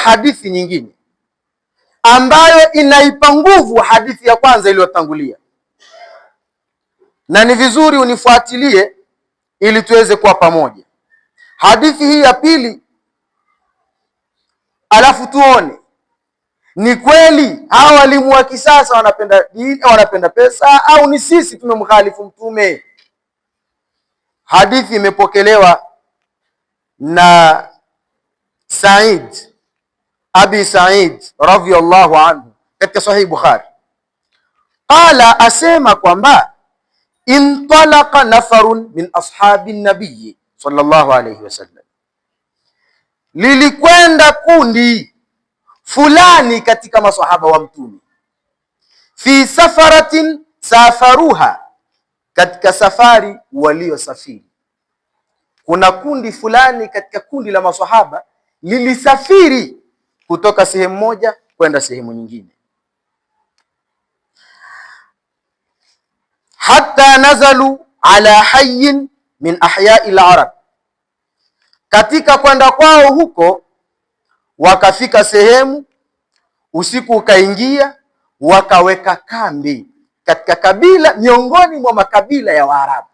hadithi nyingine ambayo inaipa nguvu hadithi ya kwanza iliyotangulia, na ni vizuri unifuatilie ili tuweze kuwa pamoja. Hadithi hii ya pili, alafu tuone ni kweli hawa walimu wa kisasa wanapenda dini, wanapenda pesa au ni sisi tumemkhalifu Mtume? Hadithi imepokelewa na Said Abi Said radhiyallahu anhu katika Sahih Bukhari, qala, asema kwamba intalaqa nafarun min ashabi nabiyi sallallahu alayhi wasallam, lilikwenda kundi fulani katika masahaba wa Mtume, fi safaratin safaruha, katika safari waliosafiri. Kuna kundi fulani katika kundi la masahaba lilisafiri kutoka sehemu moja kwenda sehemu nyingine, hatta nazalu ala hayyin min ahyai al-arab, katika kwenda kwao huko wakafika sehemu, usiku ukaingia, wakaweka kambi katika kabila miongoni mwa makabila ya Waarabu.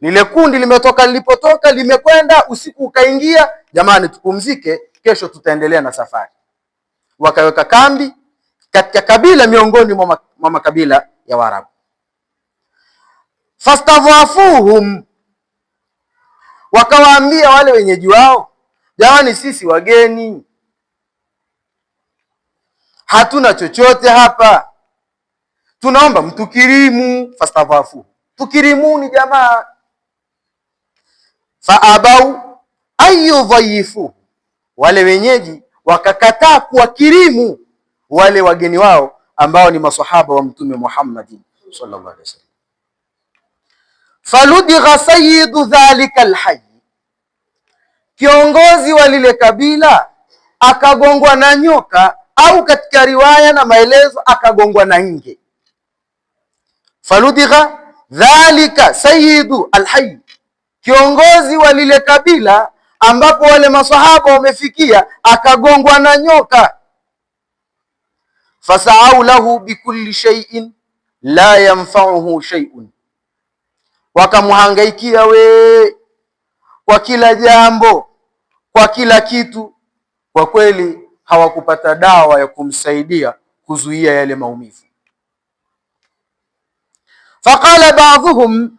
Lile kundi limetoka lilipotoka, limekwenda, usiku ukaingia, jamani, tupumzike, kesho tutaendelea na safari. Wakaweka kambi katika kabila miongoni mwa makabila ya Waarabu. Fastadhafuhum, wakawaambia wale wenyeji wao, jamani, sisi wageni hatuna chochote hapa, tunaomba mtukirimu. Fastadhafu, tukirimuni jamaa. Faabau ayudhayifu, wale wenyeji wakakataa kuwakirimu wale wageni wao ambao ni masahaba wa Mtume Muhammadin sallallahu alaihi wasallam. Faludigha sayyidu dhalika alhayy, kiongozi wa lile kabila akagongwa na nyoka, au katika riwaya na maelezo akagongwa na nge. Faludigha dhalika sayyidu alhayy, kiongozi wa lile kabila ambapo wale masahaba wamefikia, akagongwa na nyoka. Fasaau lahu bikulli shay'in la yanfa'uhu shay'un, wakamhangaikia we kwa kila jambo, kwa kila kitu. Kwa kweli hawakupata dawa ya kumsaidia kuzuia yale maumivu. Faqala ba'dhuhum,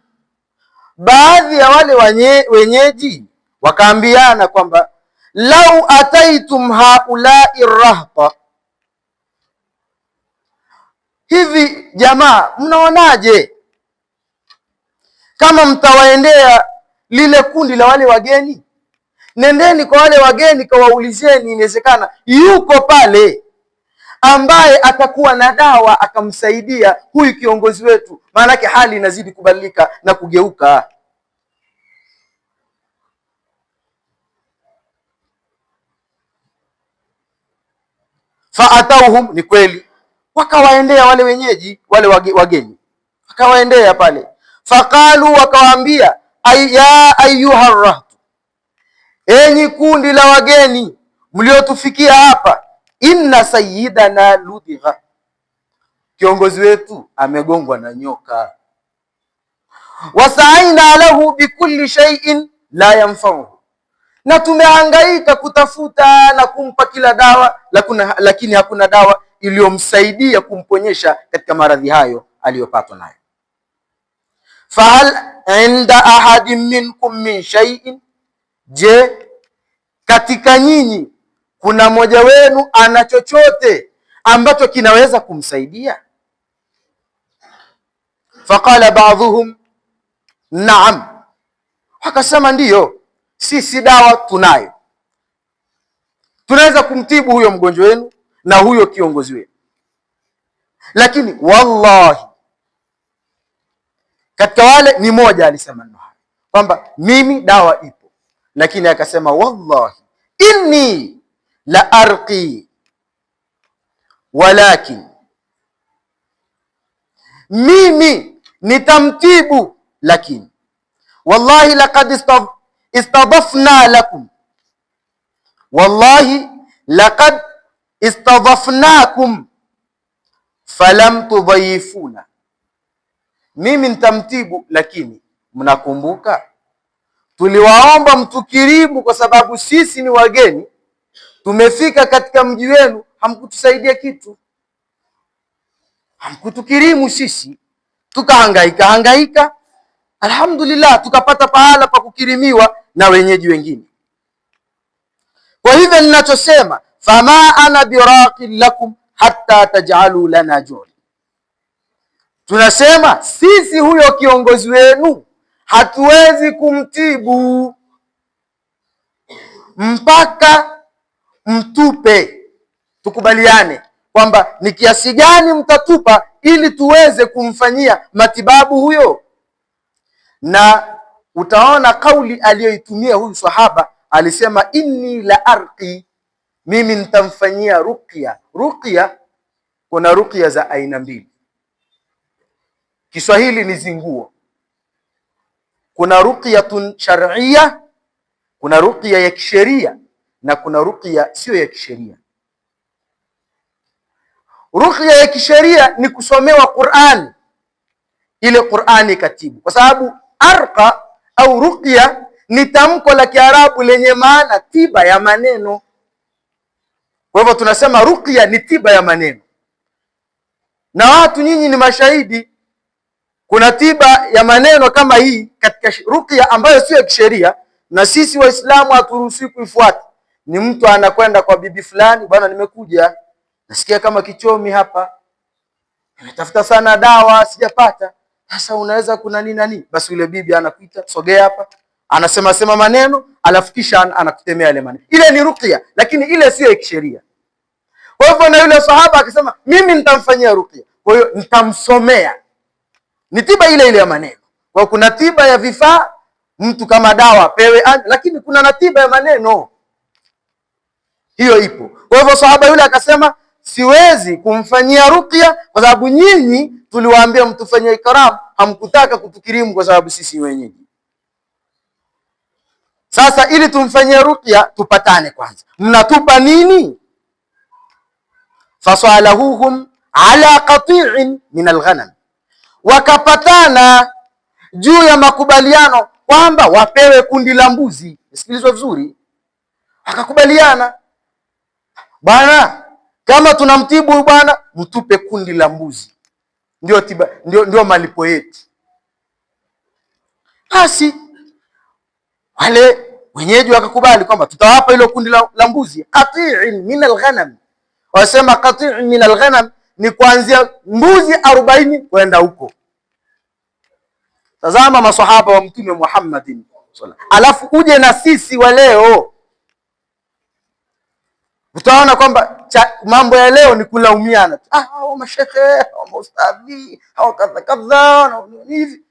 baadhi ya wale wenyeji wakaambiana kwamba lau ataitum haulai rahta, hivi jamaa, mnaonaje kama mtawaendea lile kundi la wale wageni? Nendeni kwa wale wageni kawaulizeni, inawezekana yuko pale ambaye atakuwa na dawa akamsaidia huyu kiongozi wetu, maanake hali inazidi kubadilika na kugeuka. Faatauhum, ni kweli wakawaendea wale wenyeji wale wageni, wakawaendea pale. Faqalu, wakawaambia ya ayuha rahtu, enyi kundi la wageni mliotufikia hapa, inna sayyidana ludigha, kiongozi wetu amegongwa na nyoka. Wasaina lahu bikulli shay'in la yanfauhu, na tumehangaika kutafuta na kumpa kila dawa lakini hakuna dawa iliyomsaidia kumponyesha katika maradhi hayo aliyopatwa nayo. Fahal inda ahadin minkum min shay'in, je, katika nyinyi kuna mmoja wenu ana chochote ambacho kinaweza kumsaidia? Faqala ba'dhuhum na'am, wakasema ndiyo, sisi dawa tunayo, tunaweza kumtibu huyo mgonjwa wenu na huyo kiongozi wenu, lakini wallahi, katika wale ni moja alisema maneno hayo kwamba mimi dawa ipo, lakini akasema wallahi inni la arqi walakin, mimi nitamtibu, lakini wallahi laqad istadafna lakum, wallahi laqad istadhafnakum falam tudhayifuna, mimi nitamtibu, lakini mnakumbuka tuliwaomba mtukirimu kwa sababu sisi ni wageni, tumefika katika mji wenu, hamkutusaidia kitu, hamkutukirimu sisi, tukahangaika hangaika, alhamdulillah, tukapata pahala pa kukirimiwa na wenyeji wengine. Kwa hivyo ninachosema, fama ana biraqin lakum hatta taj'alu lana ju'la, tunasema sisi huyo kiongozi wenu hatuwezi kumtibu mpaka mtupe, tukubaliane kwamba ni kiasi gani mtatupa ili tuweze kumfanyia matibabu huyo. Na utaona kauli aliyoitumia huyu sahaba, alisema inni la arqi, mimi nitamfanyia ruqya. Ruqya, kuna ruqya za aina mbili, Kiswahili ni zinguo. Kuna ruqyatun shar'iyya, kuna ruqya ya kisheria na kuna ruqya siyo ya kisheria. Ruqya ya kisheria ni kusomewa Qur'an, ile Qur'ani katibu, kwa sababu arqa au ruqya ni tamko la Kiarabu lenye maana tiba ya maneno. Kwa hivyo tunasema ruqya ni tiba ya maneno, na watu nyinyi ni mashahidi. Kuna tiba ya maneno kama hii katika ruqya ambayo sio ya kisheria, na sisi Waislamu haturuhusiwi kuifuata. Ni mtu anakwenda kwa bibi fulani, bwana, nimekuja nasikia kama kichomi hapa, nimetafuta sana dawa sijapata. Sasa unaweza kuna nini nani? Basi yule bibi anakuita, sogea hapa, anasema sema maneno, alafu kisha anakutemea yale maneno. Ile ni ruqya, lakini ile sio ya kisheria. Kwa hivyo na yule sahaba akasema, mimi nitamfanyia ruqya, kwa hiyo nitamsomea. Ni tiba ile ile ya maneno. Kwa kuna tiba ya vifaa, mtu kama dawa apewe, lakini kuna na tiba ya maneno, hiyo ipo. Kwa hivyo sahaba yule akasema, siwezi kumfanyia ruqya kwa sababu nyinyi tuliwaambia mtufanyie ikram, hamkutaka kutukirimu kwa sababu sisi wenyeji. Sasa ili tumfanyie ruqya tupatane kwanza, mnatupa nini? Fasalahuhum ala qati'in min alghanam, wakapatana juu ya makubaliano kwamba wapewe kundi la mbuzi. Sikilizwa vizuri, akakubaliana bwana, kama tunamtibu huyu bwana, mtupe kundi la mbuzi, ndio tiba, ndio malipo yetu. Basi wale wenyeji wakakubali kwamba tutawapa hilo kundi la mbuzi, qati'in min alghanam. Wasema qati'in min alghanam ni kuanzia mbuzi 40 kwenda huko. Tazama maswahaba wa Mtume Muhammadin, alafu uje na sisi wa leo, utaona kwamba mambo ya leo ni kulaumiana. Ah, hao mashehe, hao maustadhi, hao kadha kadha, hivi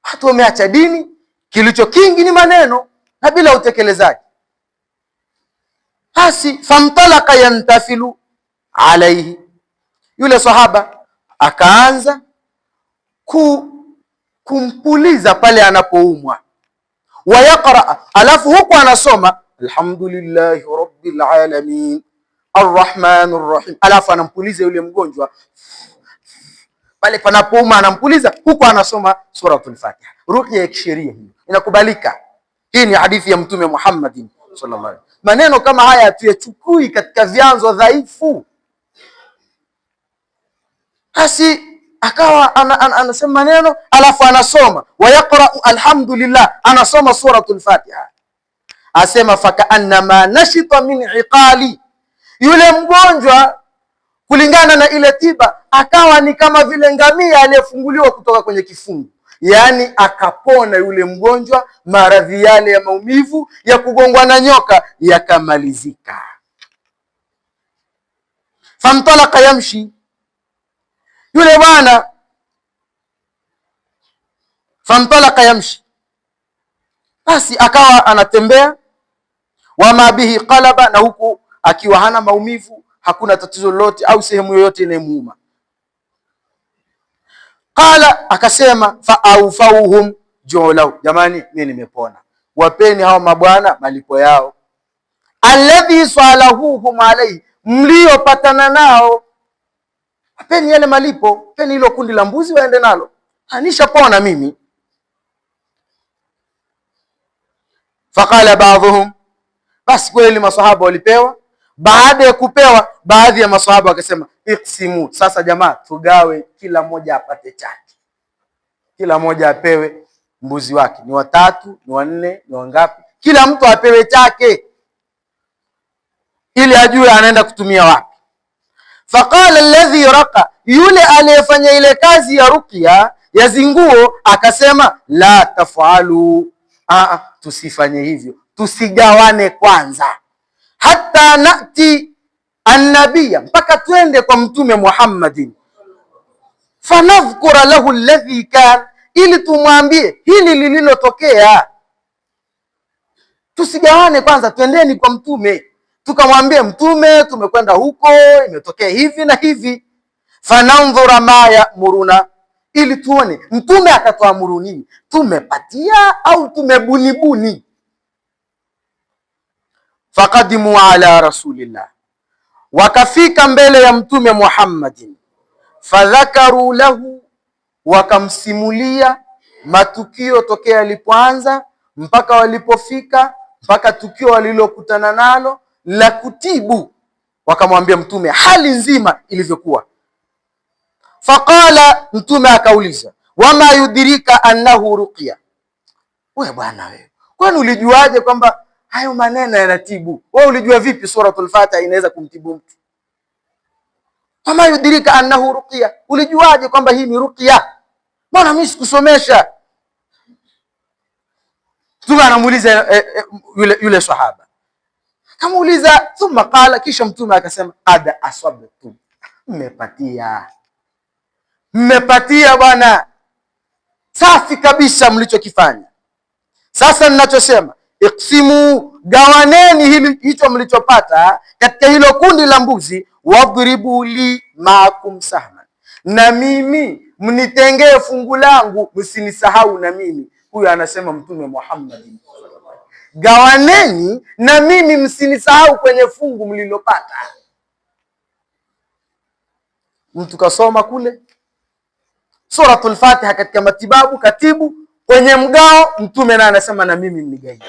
watu wameacha dini. Kilicho kingi ni maneno na bila utekelezaji. Basi famtalaka yantafilu alaihi, yule sahaba akaanza kumpuliza pale anapoumwa, wayaqra, alafu huku anasoma alhamdulillahi rabbil alamin arrahmanir rahim, alafu anampuliza yule mgonjwa pale panapouma, anampuliza huku anasoma suratul Fatiha. Ruqya ya kisheria hiyo inakubalika. Hii ni hadithi ya Mtume Muhammadin sallallahu alaihi wasallam. Maneno kama haya hatuyachukui katika vyanzo dhaifu. Basi akawa anasema maneno alafu anasoma wayaqra'u alhamdulillah, anasoma suratul Fatiha, asema fakaannama nashita min iqali, yule mgonjwa kulingana na ile tiba akawa ni kama vile ngamia aliyefunguliwa kutoka kwenye kifungu, yaani akapona yule mgonjwa, maradhi yale ya maumivu ya kugongwa na nyoka yakamalizika. Famtalaka yamshi, yule bwana famtalaka yamshi, basi akawa anatembea, wama bihi qalaba, na huku akiwa hana maumivu, hakuna tatizo lolote au sehemu yoyote inayomuuma. Qala, akasema fa aufauhum julahu, jamani, mimi nimepona, wapeni hawa mabwana malipo yao. Alladhi salahuhum alaihi, mliopatana nao, wapeni yale malipo, peni hilo kundi la mbuzi waende nalo, nishapona mimi. Faqala baadhuhum, basi kweli masahaba walipewa. Baada ya kupewa, baadhi ya masahaba wakasema iksimu, sasa jamaa tugawe, kila mmoja apate chake, kila mmoja apewe mbuzi wake, ni watatu, ni wanne, ni wangapi, kila mtu apewe chake ili ajue anaenda kutumia wapi. Faqala alladhi raqa, yule aliyefanya ile kazi ya ruqya ya zinguo akasema, la tafalu, tusifanye hivyo, tusigawane kwanza, hatta nati annabia, mpaka twende kwa Mtume Muhammadin, fanadhkura lahu alladhi kan, ili tumwambie hili lililotokea. Tusigawane kwanza, twendeni kwa Mtume tukamwambie Mtume, tumekwenda huko, imetokea hivi na hivi. Fanandhura ma yamuruna, ili tuone Mtume akatuamuru nini, tumepatia au tumebunibuni. Faqadimu ala rasulillah, wakafika mbele ya Mtume Muhammadin. Fadhakaru lahu, wakamsimulia matukio tokea yalipoanza mpaka walipofika mpaka tukio walilokutana nalo la kutibu, wakamwambia Mtume hali nzima ilivyokuwa. Faqala, Mtume akauliza, wama yudirika annahu ruqya, we bwana wewe, kwani ulijuaje kwamba hayo maneno yanatibu? Wewe ulijua vipi Suratul Fatiha inaweza kumtibu mtu? Wama yudirika annahu ruqya, ulijuaje kwamba hii ni ruqya? Mbona mimi sikusomesha? Mtume anamuuliza yule sahaba kamuuliza, thumma qala, kisha mtume akasema qad asabtum, mmepatia, mmepatia bwana, safi kabisa mlichokifanya. Sasa ninachosema iksimu, gawaneni hili hicho mlichopata katika hilo kundi la mbuzi, wadhribu li maakum sahman, na mimi mnitengee fungu langu, msinisahau na mimi. Huyo anasema Mtume Muhammad, gawaneni na mimi msinisahau kwenye fungu mlilopata. Mtu kasoma kule Suratul Fatiha katika matibabu, katibu kwenye mgao, Mtume naye anasema na mimi mnigaie.